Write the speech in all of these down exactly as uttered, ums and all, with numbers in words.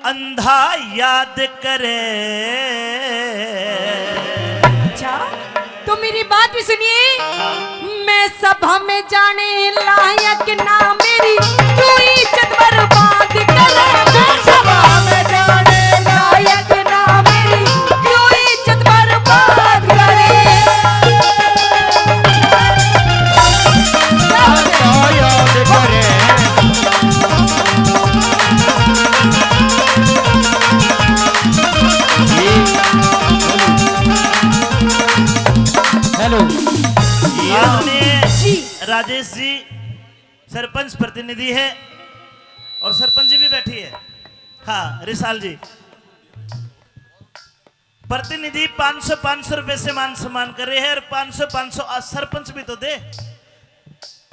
अंधा याद करे। अच्छा, तो मेरी बात भी सुनिए। मैं सभा में जाने लायक ना मेरी, क्यों इज्जत बर्बाद करे। मैं सभा में जाने लायक ना मेरी, क्यों इज्जत बर्बाद करे। अंधा याद करे। हेलो। ये अपने जी। राजेश जी सरपंच प्रतिनिधि है और सरपंच जी भी बैठी है। हाँ, रिसाल जी। प्रतिनिधि पाँच सौ, पाँच सौ रुपए से मान सम्मान कर रहे हैं और पाँच सौ, पाँच सौ आज सरपंच भी तो दे।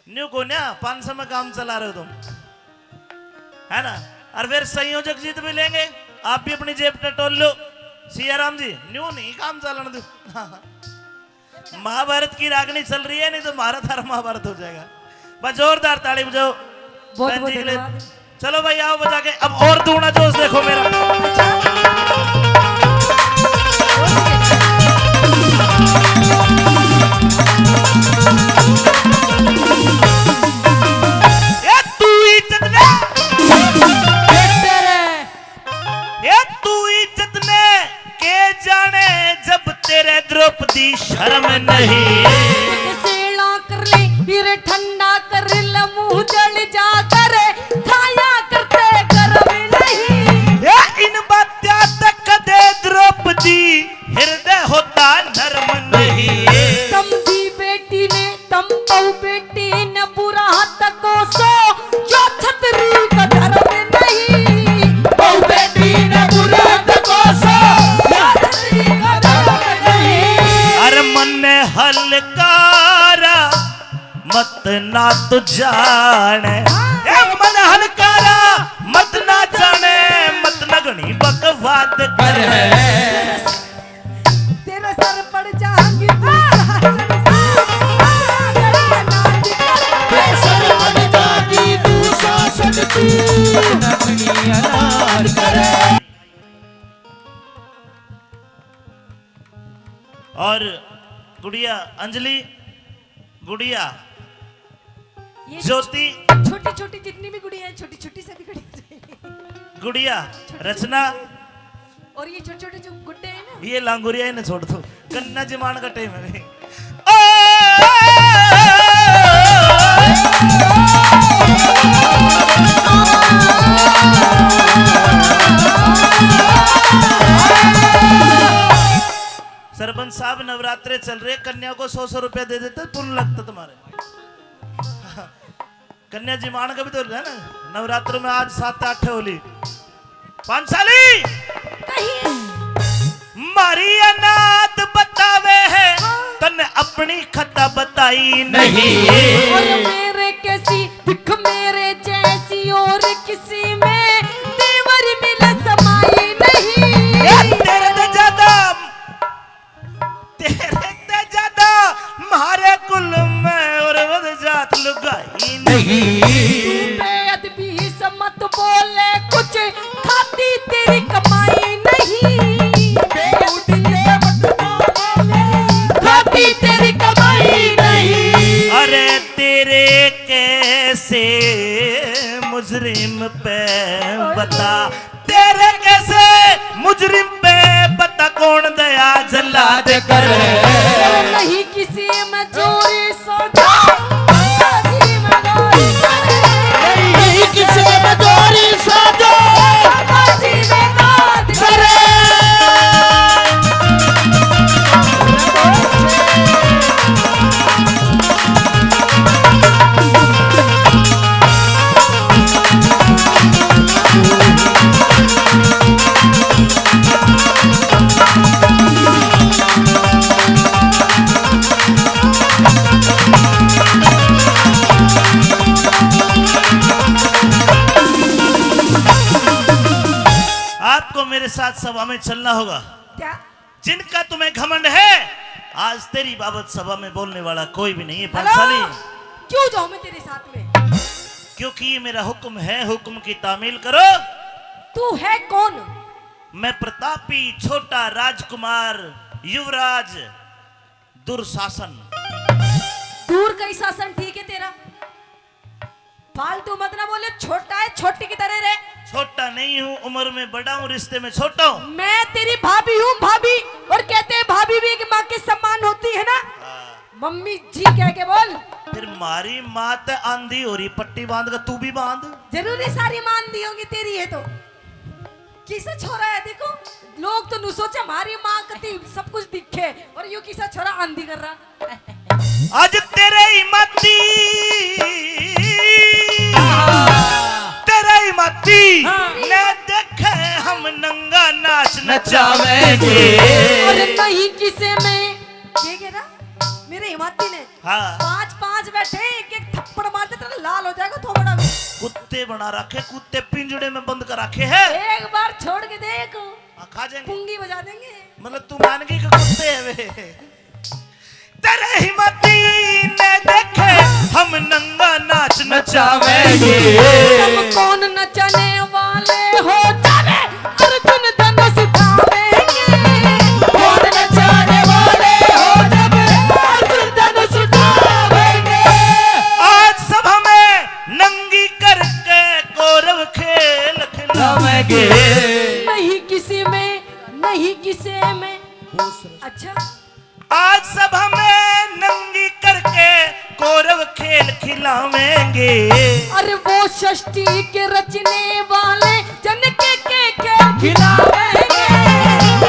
न्यू को ना, पाँच सौ में काम चला रहे हो तुम, है ना? और फिर संयोजक जी तो भी लेंगे, आप भी अपनी जेब टटोल लो। सिया राम जी, न्यू नहीं काम चलन दो। महाभारत की रागनी चल रही है, नहीं तो महाभारत, हर महाभारत हो जाएगा। बस जोरदार ताली बजाओ बहुत बहन बहुत जी के लिए। धन्यवाद। चलो भाई, आओ बजा के, अब और दूना जोश देखो मेरा। ये तू इज्जत ने, ये तू इज्जत ने के जाने जब तेरे द्रौपदी शर्म नहीं। सेला कर ले, फिर ठंडा कर ले, मुंह जल जा करे, खाया करते गरम नहीं। ए, इन बात्या तक कदे द्रौपदी हृदय होता नरम नहीं। तम दी बेटी ने, तम बहु बेटी ने बुरा तको सो, जो छतरी का धर्म नहीं। बहु बेटी ने बुरा तको सो, जो छतरी का धर्म नहीं। अरे मन हलकारा मत ना तू जाने, ए मन हलकारा मत ना जाने, मत ना घणी बकवाद करे। तेरे सर पड़ जाएंगी तू सासन, तेरे सर पड़ जाएगी तू सासन, तू नचनी अनाज करे। और गुड़िया अंजलि, गुड़िया ये ज्योति, छोटी छोटी जितनी भी गुड़िया है, छोटी छोटी से भी गुड़िया चाहिए। गुड़िया छोटी रचना। छोटी। और ये छोटे छोटे जो गुड्डे हैं ना, ये लांगुरिया, इन्हें छोड़ दो, कन्या जिमाण का टाइम है। ओ! सरपंच साहब, नवरात्रे चल रहे, कन्या को सौ सौ रुपया दे देते, पुण्य लगता तुम्हारे। कन्या जिमाण का भी तो है ना, नवरात्र में आज सात आठ होली। पांचाली कही। मारी अनाथ बतावे है, हाँ। तन्ने अपनी खता बताई नहीं। और मेरे कैसी दिख मेरे जैसी, और किसी में देवर मिल समाई नहीं। ए, तेरे ते ज्यादा तेरे ते ज्यादा म्हारे कुल में और वध जात लुगाई नहीं। तू बेअदबी से मत बोले कुछ, खाती तेरी कमाई नहीं। बेहूदी के मत बोले, खाती तेरी कमाई नहीं। अरे तेरे कैसे मुजरिम पे बता, तेरे कैसे मुजरिम पे पता कौन दया जल्लाद करे। नहीं किसी में जोरी सोचो, बाजी में गाज करे। नहीं किसी में जोरी सोचो, बाजी में गाज करे। आपको मेरे साथ सभा में चलना होगा। क्या? जिनका तुम्हें घमंड है, आज तेरी बाबत सभा में बोलने वाला कोई भी नहीं है, हेलो? पांचाली। क्यों जाऊं मैं तेरे साथ में? क्योंकि ये मेरा हुक्म है, हुक्म की तामील करो। तू है कौन? मैं प्रतापी छोटा राजकुमार युवराज दुर्शासन। दूर का ही शासन ठीक है तेरा। फालतू मत ना बोले, छोटा है, छोटी की तरह रहे। छोटा नहीं हूँ, उम्र में बड़ा हूँ, रिश्ते में छोटा हूँ। मैं तेरी भाभी हूँ, भाभी। और कहते हैं भाभी भी एक माँ के समान होती है ना। हाँ। मम्मी जी कह के बोल। फिर मारी माँ ते आंधी हो रही, पट्टी बांध के तू भी बांध। जरूरी सारी मान दी होगी तेरी है तो। किसा छोरा है, देखो, लोग तो नु सोचे हमारी माँ कती सब कुछ दिखे, और यू किसा छोरा आंधी कर रहा। आज तेरे ही माती, तेरे ही माती हाँ। ने देखे हम नंगा नाच नचावेंगे। और नहीं किसे में, ये कह रहा मेरे हिमाती ने हाँ। पांच पांच बैठे, एक एक थप्पड़ मार दे, तेरा लाल हो जाएगा थोबड़ा भी। कुत्ते बना रखे, कुत्ते पिंजड़े में बंद कर रखे हैं। एक बार छोड़ के देख, हाँ, खा जाएंगे। पुंगी बजा देंगे। मतलब तू मान गई कि कुत्ते हैं वे? तेरे हिम्मती ने देखे हम नंगा नाच नचावेंगे। हम कौन नचाने वाले हो जावे अर्जुन धनुष उठावेंगे। कौन नचाने वाले हो जब अर्जुन धनुष उठावेंगे। आज सब हमें नंगी करके कौरव खेल खिलावेंगे। नहीं किसी में, नहीं किसी में। अच्छा। आज सब हमें नंगी करके कौरव खेल खिलावेंगे। अरे वो सृष्टि के रचने वाले जन के, के खेल खिलावेंगे।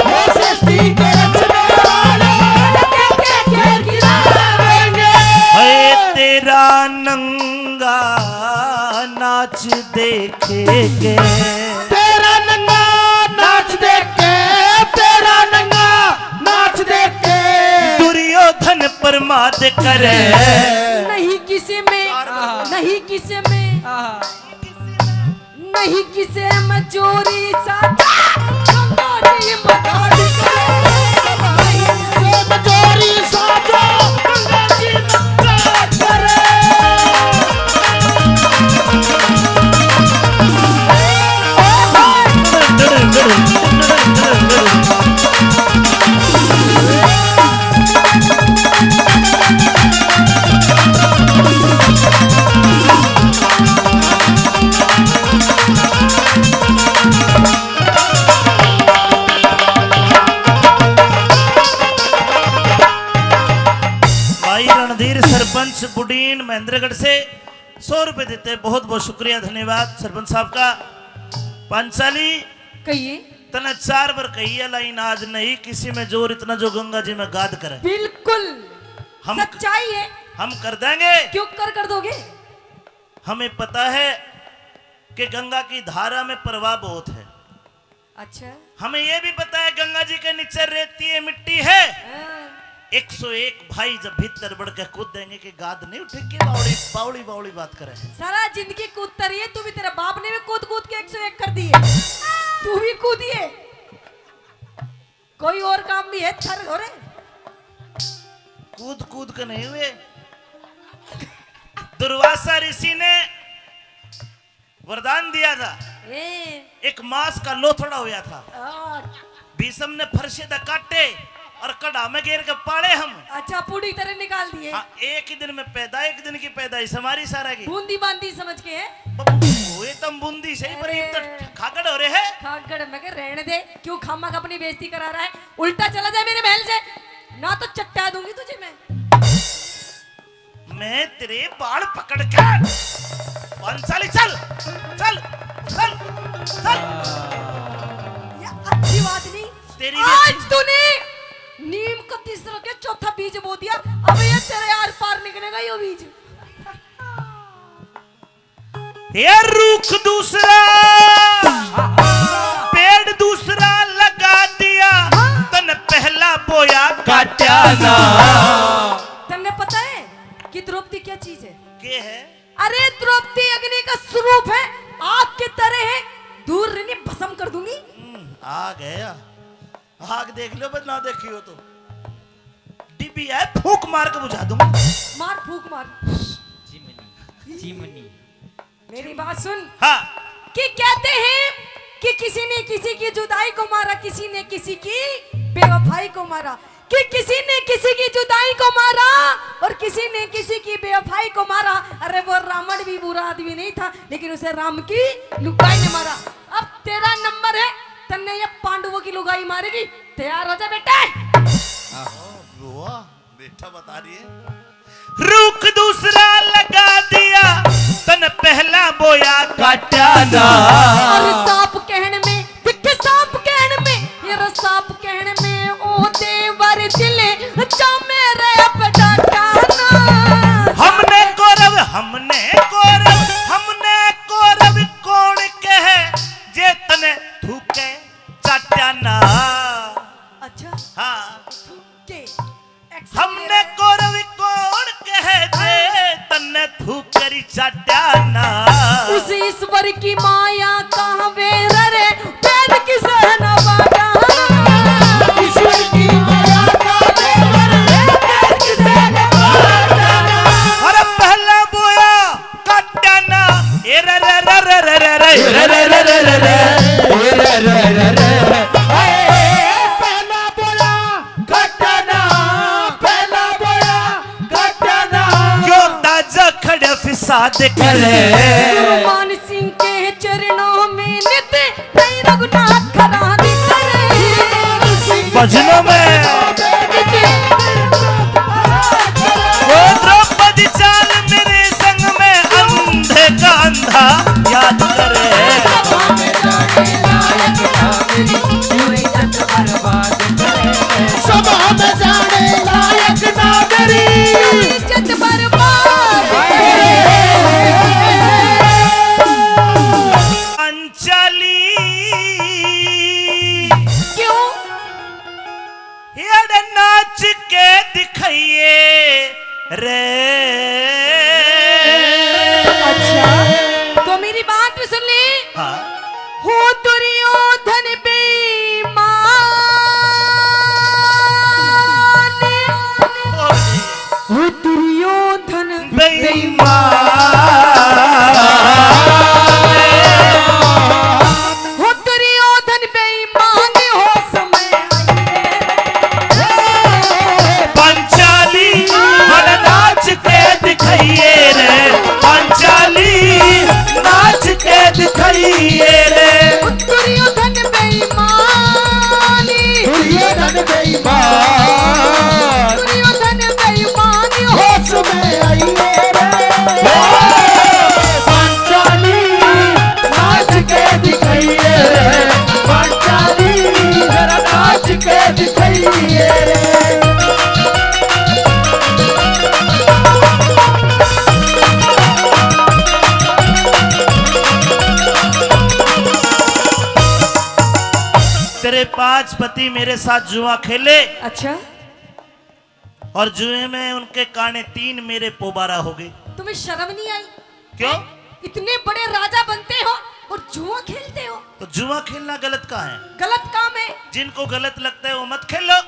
वो सृष्टि के रचने वाले जन के, के खेल खिलावेंगे। है तेरा नंगा नाच देखेंगे। तेरा नंगा नाच देख के, तेरा नंगा नाच देख के दुर्योधन प्रमाद करे। नहीं किसे में, आहा। नहीं किसे में, आहा। नहीं किसे में चोरी साजा, गंगा जी मकान करे। नहीं किसे में चोरी साजा, गंगा जी मकान करे। भाई रणधीर, सरपंच बुडीन महेंद्रगढ़ से सौ रुपए देते, बहुत बहुत शुक्रिया, धन्यवाद सरपंच साहब का। पांचाली, कहिए। तने चार बार कही है लाइन, आज नहीं किसी में जोर इतना जो गंगा जी में गाद करे। बिल्कुल हम सच्चाई है। हम कर देंगे। क्यों कर, कर दोगे? हमें पता है कि गंगा की धारा में प्रवाह बहुत है। अच्छा। हमें ये भी पता है गंगा जी के नीचे रेती है, मिट्टी है। हाँ। एक सौ एक भाई जब भीतर बढ़ के कूद देंगे कि गाद नहीं उठेगी, बावली, बावली, बावली बात करे। सारा जिंदगी कूदता रही है, तू भी, तेरे बाप ने भी कूद कूद के एक सौ एक कर दिए। तू भी कूदिए। कोई और काम भी है थर हो रे? कूद कूद के नहीं हुए। दुर्वासा ऋषि ने वरदान दिया था। ए। एक मांस का लोथड़ा होया था। आ। भीष्म ने फरसे दा काटे और कड़ा में गेर के पाले हम। अच्छा, पूरी तरह निकाल दिए। हाँ, एक ही दिन में पैदा, एक दिन की पैदाइश हमारी सारा की। बूंदी बांदी समझ के है? बबू, हुए तम बूंदी सही, पर ये तो अरे। खागड़ हो रहे हैं। खागड़, मैं कह रहने दे, क्यों खामा का अपनी बेइज्जती करा रहा है? उल्टा चला जाए मेरे महल से, ना तो चट्टा दूंगी तुझे मैं। मैं तेरे बाल पकड़ के, पांचाली, चल, चल, चल, चल। ये अच्छी बात नहीं। तेरी भी आज अच्छी तूने नीम का तीसरा के चौथा बीज बो दिया, अब ये तेरे आर पार निकलेगा यो बीज। ये रुख दूसरा, पेड़ दूसरा लगा दिया, तन पहला बोया काट्या ना। तन्ने पता है कि द्रौपदी क्या चीज है? के है? अरे, द्रौपदी अग्नि का स्वरूप है, आग के तरह है, दूर रहनी, भस्म कर दूंगी। हम्म, आग है या? आग देख लो, बस ना देखी हो तो। डिब्बी है, फूंक मार के बुझा दूंगा। मार, फूंक मार। Chimney, chimney. मेरी बात सुन। हाँ। कि कहते हैं कि किसी ने किसी की जुदाई को मारा, किसी ने किसी की बेवफाई को मारा, कि किसी ने किसी की जुदाई को मारा और किसी ने किसी की बेवफाई को मारा। अरे, वो रावण भी बुरा आदमी नहीं था, लेकिन उसे राम की लुगाई ने मारा। अब तेरा नंबर है, तन्ने ये पांडवों की लुगाई मारेगी। तैयार हो जा बेटा। वाह, बेटा बता रही है। रुख दूसरा लगा दिया, तन पहला बोया काट्या ना। और सांप कहण में, दिखे सांप कहण में, ये रे सांप कहण में, ओ देवर दिल जा मेरे अब डाटा ना। हमने कौरव, हमने कौरव, हमने कौरव कौन कहे, जे तने थूके चाट्या ना। अच्छा। हाँ। थूके। हमने कौरव कौन कहे जे तन्ने थूकरी चाट्या ना। उस ईश्वर की माया कहाँ वेर रे, पैर किसे न बाटा। ईश्वर की माया कहाँ वेर रे, पैर किसे न बाटा। अरे पहला बोया काट्या ना, ए रे रे रे रे रे रे रे रे रे रे रे रे रे रे रे रे रे। ए, पहला बोला काट्या ना, पहला बोला काट्या ना। यो ताजा खड़ा फिसाद करे। गुरु मान सिंह के चरणों में नित नहीं रघुनाथ खराद करे। भजनों में। ओ द्रौपदी चाल मेरे संग में, अंधे का अंधा याद करे। सभा में जाने लायक ना मेरी। इज्जत बर्बाद। चाली। क्यों? यार नाच के दिखाइए रे। अच्छा, तो मेरी बात भी सुन ली। हाँ। हो दुर्योधन बेईमान। हो दुर्योधन बेईमान। हो दुर्योधन बेईमान, हो समय आइए। पंचाली, मन नाच के दिखाइए रे, पंचाली, नाच के दिखाइए रे। हो दुर्योधन बेईमान। दुर्योधन बेईमान। दुर्योधन बेईमान, होश में आइए रे। पंचाली नाच के दिखाइए रे, पंचाली जरा नाच के दिखाइए रे। तेरे पांच पति मेरे साथ जुआ खेले। अच्छा। और जुए में उनके काने तीन, मेरे पोबारा हो गए। तुम्हें शर्म नहीं आई? क्यों? इतने बड़े राजा बनते हो और जुआ खेलते हो। तो जुआ खेलना गलत कहाँ है? गलत काम है। जिनको गलत लगता है वो मत खेलो।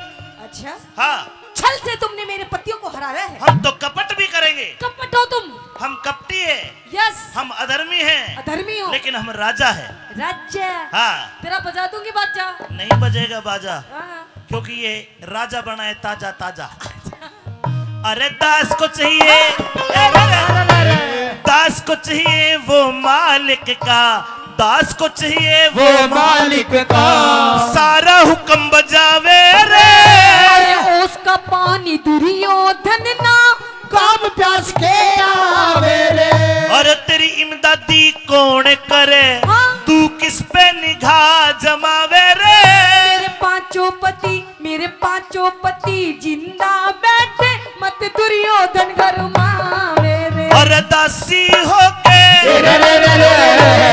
अच्छा। हाँ। छल से तुमने मेरे पतियों को हराया है। हम तो कपट भी करेंगे। कपट हो तुम। हम कपटी है। यस। हम अधर्मी हैं। अधर्मी हो। लेकिन हम राजा हैं। राजा। हाँ। तेरा बजा दूंगी बाजा। नहीं बजेगा बाजा। हाँ। क्योंकि ये राजा बना है ताजा ताजा। अरे दास को चाहिए, ए, दास को चाहिए वो मालिक का, दास को चाहिए वो वो मालिक का। सारा हुक्म बजावे रे। अरे उसका पानी दुर्योधन ना काम प्यास के आवे रे। और तेरी इमदादी कौन करे? हाँ। तू किस पे निगाह जमावे रे? मेरे पांचों पति, मेरे पांचों पति जिंदा बैठे, मत दुर्योधन घर मावे रे। और दासी होके, रे, रे, रे, रे।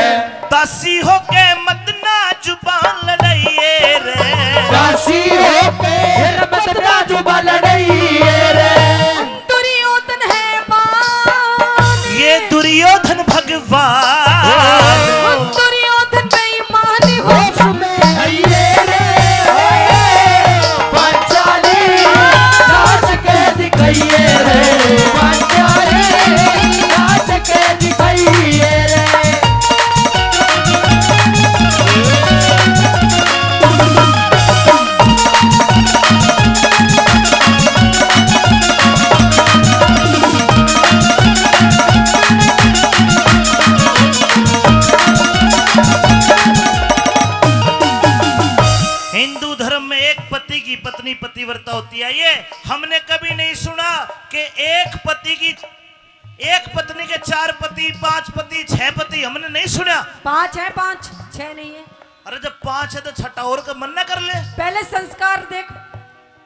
दासी होके मत ना जुबान लड़ाइए रे। दासी होके मत ना जुबान लड़ाइए रे। दुर्योधन है मान। ये दुर्योधन भगवान। दुर्योधन बेईमान हो। होश में आइए रे। पंचाली नाच के दिखाइए रे। पंचाली नाच के दिखाइए रे। की पत्नी पतिव्रता होती है। ये हमने कभी नहीं सुना कि एक पति की, एक पत्नी के चार पति, पांच पति, छह पति, हमने नहीं सुना। पांच है, पांच, छह नहीं है। अरे, जब पांच है तो छठा और का मन ना कर ले। पहले संस्कार देख,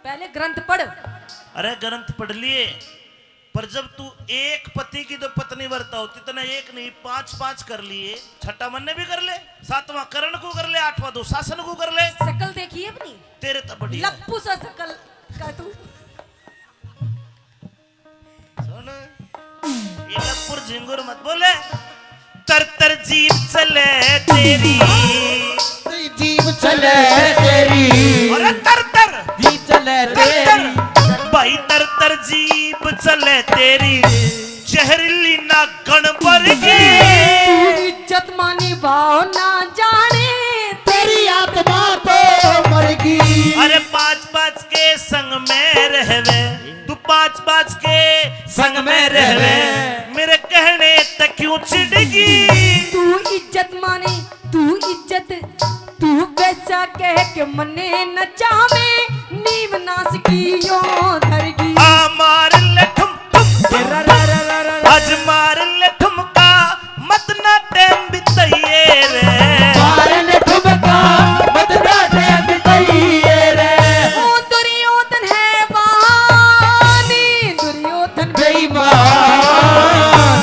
पहले ग्रंथ पढ़। अरे, ग्रंथ पढ़ लिए, पर जब तू एक पति की तो पत्नी व्रता होती, तने एक नहीं, पांच, पांच कर लिए, छठा मन ने भी कर ले, सातवां करण को कर ले, आठवां दुशासन को कर ले। शकल देखी अपनी? तेरे तो बढ़िया। लप्पू सा शकल का तू। सुन, ये लप्पुर झिंगुर मत बोले। तर तर जीप चले तेरी, जीप चले तेरी। अरे तर तर जीप चले तर तर। तेरी। भाई तर तर जीप चले तेरी, जहरीली नागण वर्गी। तू इज्जत मानी भाव ना जाने, तेरी आत्मा तो मरगी। अरे पांच पांच के संग में रहवे, तू पांच पांच के संग में रहवे, मेरे कहने तक क्यों चिढ़गी? तू इज्जत माने, तू इज्जत, तू वैसा कह के मने नचावे, नीम नास की यो धरगी। आ मार ले ठुम ठुम ठुम ठुम, आज मार ले ठुमका, मत ना टाइम बिताइए रे। मार ले ठुमका, मत ना टाइम बिताइए रे। ओ दुर्योधन है बानी, दुर्योधन बेईमान।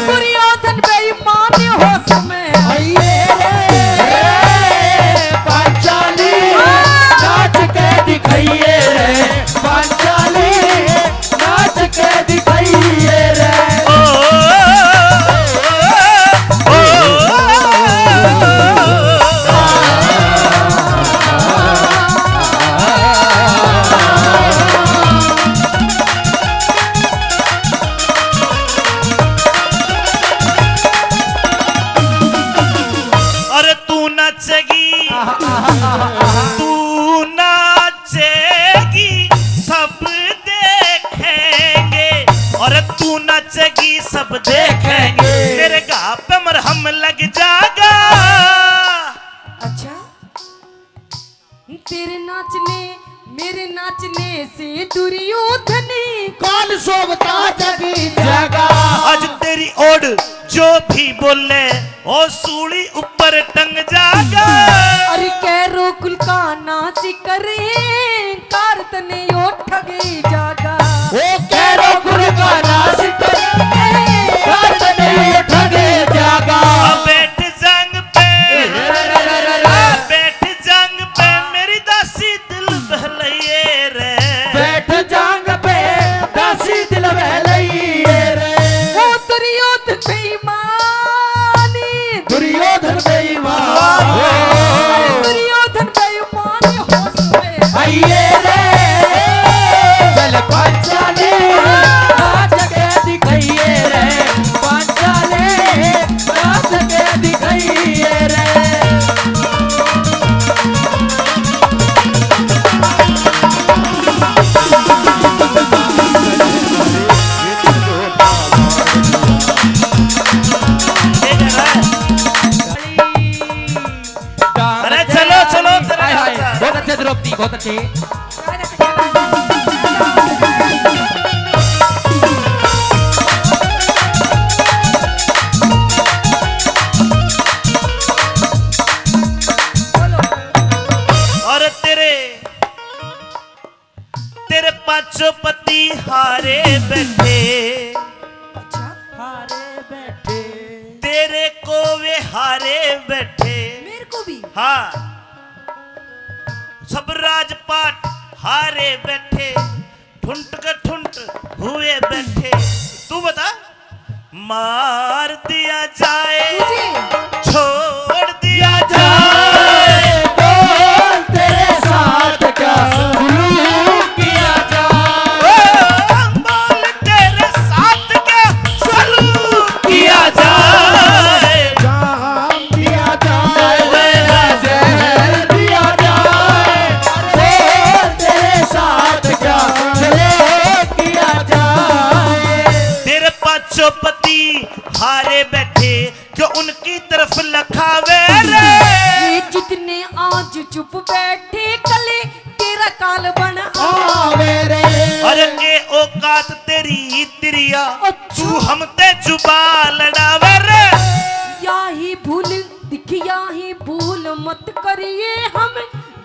दुर्योधन बेईमान होश में आइए रे। पांचाली नाच के दिखाइए रे, पांचाली नाच के दिखाइए रे। ओ, ओ, ओ, ओ, ओ। अरे तू नाचेगी, तू नाचेगी, सब देखेंगे। अरे तू नाचेगी, सब देखेंगे। तेरे घा पे मरहम लग जागा। अच्छा, तेरे नाचने, मेरे नाचने से दुर्योधन कौन सोवता जग जागा। आज तेरी ओड़ जो भी बोले, ओ सूली ऊपर टंग जागा। अरे कैरो कुल का नाश करे, कार तने यो ठगे जागा। ओ कैरो कुल का नाश करे, कार तने यो ठगे जागा। अब बैठ जांग पे, अब बैठ जांग पे मेरी दासी दिल बहलाइए रे। बैठ जांग पे दासी दिल बहलाइए रे। ओ दुर्योधन बेईमानी। दुर्योधन बेईमान। अरे दुर्योधन बेईमान होश में आइए रे। चल पांचाली नाच के दिखाइए रे। पांचाली नाच के दिखाइए रे। अरे चलो, चलो, तेरे हाय, हाय। साथ। बहुत अच्छे द्रौपदी, बहुत अच्छे। और तेरे, तेरे पांचों पति हारे बैठे। अच्छा। हारे बैठे। तेरे को वे हारे बैठे। मेरे को भी। हाँ। सब राजपाट हारे बैठे, ठुंट के ठुंट हुए बैठे। तू बता, मार दिया जाए, मुझे। छोड़ दिया जाए, बोल तेरे साथ क्या सुलूक किया जाए। ओ, बोल तेरे साथ क्या सुलूक किया जाए। जान दिया जाए, जहर दिया जाए, बोल तेरे साथ क्या सलूक किया जाए। तेरे पांचों पति हारे बैठे, जो उनकी तरफ लखावे रे। ये जितने आज चुप बैठे, कल तेरा काल बन आवे रे। अरे के औकात तेरी तिरिया, अच्छा। तू हम ते जुबा लड़ावे रे। या ही भूल दिखिया ही भूल मत करिए हम,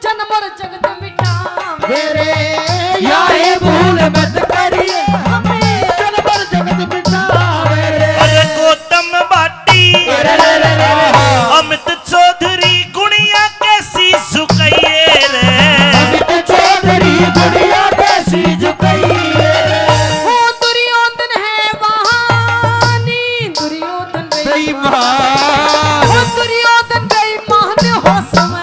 जनबर जगत मिटावे रे। या ही भूल मत करिए हम, जनबर जगत मिटावे रे। अरे गौतम भाटी, अरे रे रे रे रे। अमित चौधरी गुणिया कैसी झुकाइए रे। अमित चौधरी गुणिया कैसी झुकाइए रे। हो दुर्योधन है महानी, दुर्योधन बेईमान। बेईमान। हो दुर्योधन बेईमान, हो सम-